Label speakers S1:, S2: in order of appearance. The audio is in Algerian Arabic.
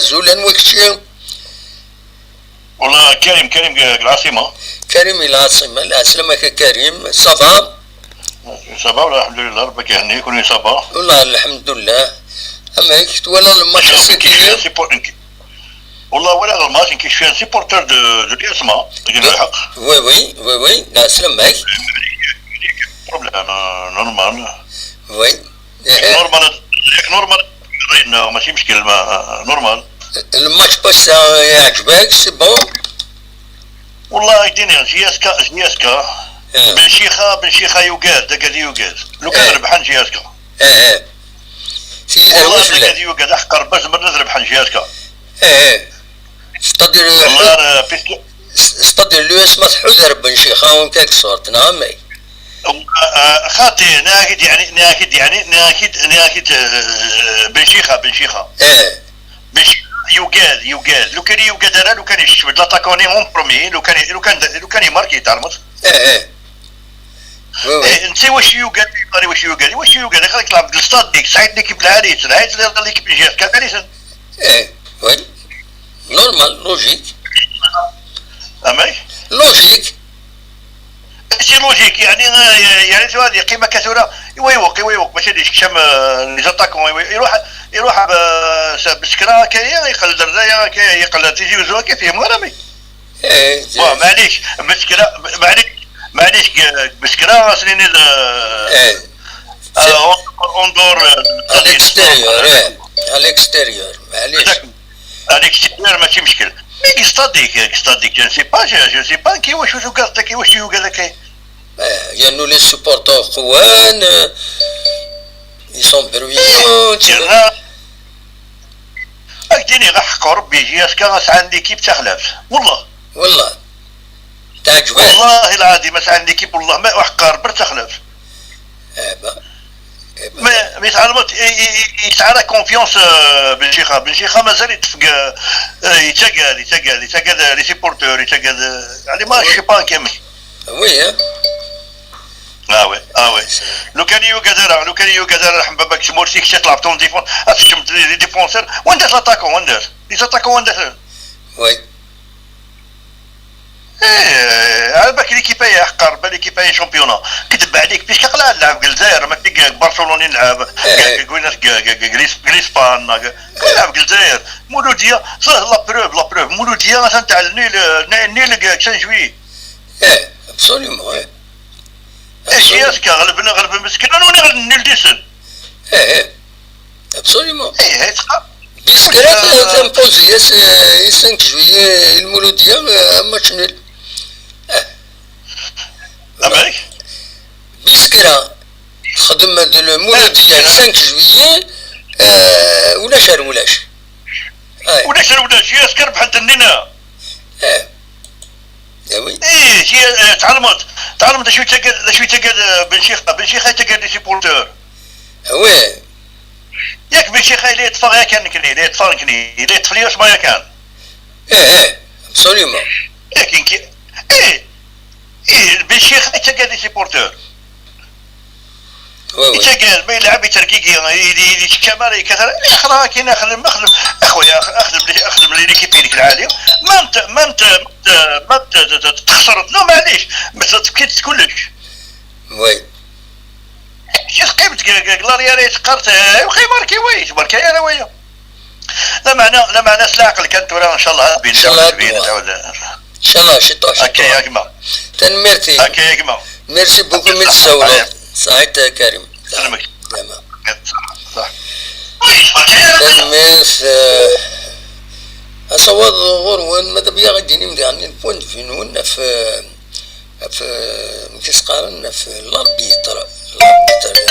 S1: أزول أنوكشي.
S2: والله كريم، كريم العاصمة.
S1: كريم العاصمة، العسلامة كريم، ça va؟
S2: ça va والله الحمد لله، ربك يهنيك وني ça va.
S1: والله الحمد لله. أما هيك ولا الماتش
S2: سيتي؟ والله ولا الماتش كي je suis supporter de l'USMA الحق.
S1: oui، العسلامة.
S2: problème normal.
S1: oui.
S2: normal normal، ماشي مشكل، normal.
S1: الماتش باش يعجبك، c'est bon.
S2: والله يديني JSK JSK بن شيخه، بن شيخه يوقاد داك يوقاد لو كان ربحان JSK.
S1: اه
S2: سيدي والله داك يوقاد احقر باش ما ربحان JSK.
S1: اه c'est-à-dire c'est-à-dire l'USMA تحذر بن شيخه en quelque sorte، نعم.
S2: خاطي ناكد، يعني ناكد، يعني ناكد ناكد بن شيخه، بن شيخه. بن شيخه يوقاد يوقاد لو كان يوقاد راه لو كان يشبد l'attaquant en premier، لو كان يماركي تعرفت.
S1: اه
S2: اه انت واش يوقاد واش يوقاد واش يوقاد خليك تلعب الستاد ديك سعيد l'équipe العريس العريس l'équipe JSK العريس.
S1: اه oui، normal، logique.
S2: امي
S1: logique.
S2: c'est logique، يعني شو هذه قيمة كثيره، يويوق يويوق ماشي اللي يكشم les attaquants، يروح يروح بسكرا كاين يقلد الرايا يقلد تيجي وزوا كيف فيهم رامي.
S1: ايه
S2: معليش بسكرا، معليش معليش بسكرا سنين
S1: ايه
S2: en dehors
S1: à l'extérieur، à l'extérieur معليش.
S2: à l'extérieur ماشي مشكل، mais stade stade je sais pas، je sais pas كي واش كي واش يوقع كي.
S1: يعني les supporters قوان، ils sont bruyants.
S2: اكديني غا حق ربي JSK سعى l'équipe تخلاف والله.
S1: والله تعجبك؟
S2: والله العظيم سعى l'équipe، والله ما وحق ربي تخلاف. mais تعلمت يسعى la confiance بن شيخه، بن شيخه مازال يتفق، يتقال يتقال يتقال les supporters يتقال، يعني ما je sais pas كامل.
S1: oui.
S2: اه oui اه oui، لو كان يوقع لو كان يوقع رحم باباك مورسيك تلعب ton défense اتشمت les défenseurs وين l'attaquant، وين les attaquants وين؟
S1: oui.
S2: ايه على بالك l'équipe هي حقر l'équipe هي championnat كذب عليك puisque قلع نلعب الجزائر ما برشلونة نلعب قلنا l'Espagne نلعب الجزائر مولوديه، la preuve la preuve مولوديه مثلا تاع nul nul 5 juillet.
S1: ايه absolument.
S2: JSK غلبنا غلب مسكين وانا غلب nul ديسن.
S1: ايه absolument.
S2: ايه.
S1: بيسكرات imposé 5 juillet المولوديه match nul.
S2: امريك.
S1: بيسكرا خدم المولوديه 5 juillet ولاش ولاش.
S2: ولاش ولاش JSK ربحت النينا.
S1: اه oui.
S2: ايه هي تعلمت تعلمت شو تقال شو تقال بن شيخ، بن شيخ تقال les supporters.
S1: oui.
S2: ياك بن شيخ اللي يطفى كان كني اللي يطفى كني اللي يطفى ليش ما كان.
S1: ايه absolument.
S2: ياك ايه ايه بن شيخ تقال les supporters. يتقال ما يلعب يتركيكي كمال كثر اخرى كاين اخدم اخدم اخويا اخدم اخدم l'équipe ديك العالية ما انت تخسر لا معليش بس تبكيت كلش.
S1: oui.
S2: شي قيمة l'arrière تقرت وخي ماركي oui ماركي انا ويا لا معنى لا معنى سلاقل كانت ان شاء الله.
S1: ان شاء الله ان شاء الله شي طوح.
S2: هكا يا جماعه.
S1: تنميرتي.
S2: هكا يا جماعه.
S1: merci beaucoup من الصورة سعيد كريم.
S2: سلامك.
S1: تمام.
S2: صح.
S1: تنميرت أصوات غور ماذا بيا غادي نمضي يعني ال point فين ونا في في كيس قارن في l'arbitre l'arbitre.